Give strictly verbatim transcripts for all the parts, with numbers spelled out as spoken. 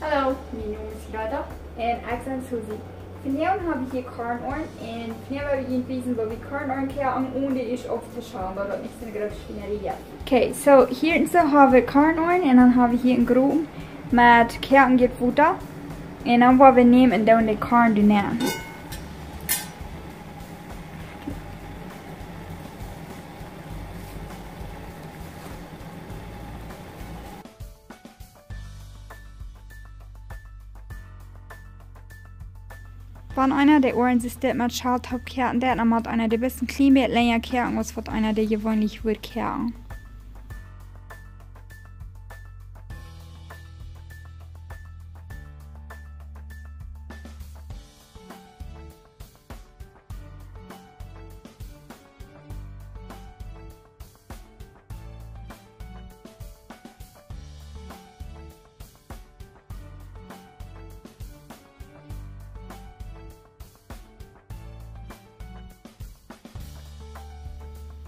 Hallo, mien Nomen es Greta. Un ekj sie Susi. Vondoag hab wie hia Kornoaren un vondoag well wie junt wiesen woo wie Kornoaren koaken, onen dee ieescht auftoschälen, daut daut nich soone groote Schwienarie jeft. Okay, so hia en soo hab wie Kornoaren un dan hab wie hia een Gropen met koakjendet Wota. Un dan woa wie nämen un doonen de Korn doa nenn. Wan eena de Oaren soo met Schal toop koaken deit, dan mott eena dee bloos een kjlien bät lenja koaken aus waut eena dee jeweenlich wudd koaken.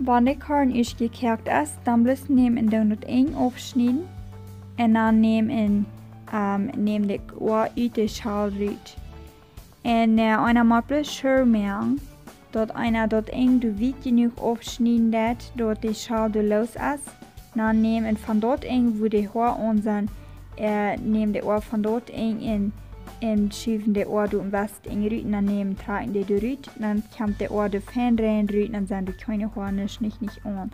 Wan de Korn ieescht jekoakt es, dan bloos nämen un doonen daut Enj aufschnieden. Un dan nämen un, ähm, nämen de Oa ut de Schal rut. Un, äh, eena mott bloos sure moaken, daut eena daut Enj doa wiet jenuach aufschnieden deit, daut de Schal doa loos es. Dan nämen un von daut Enj, wua de Hoa aun sent, äh, nämen de Oa von daut Enj un, un schuwen de Oa doa em westet Enj rut un dan nämen, trakjen dee doa rut. Dan kjemt de Oa doa fein rein rut un dan sent doa kjeene Hoa, nuscht, nich, nich aun.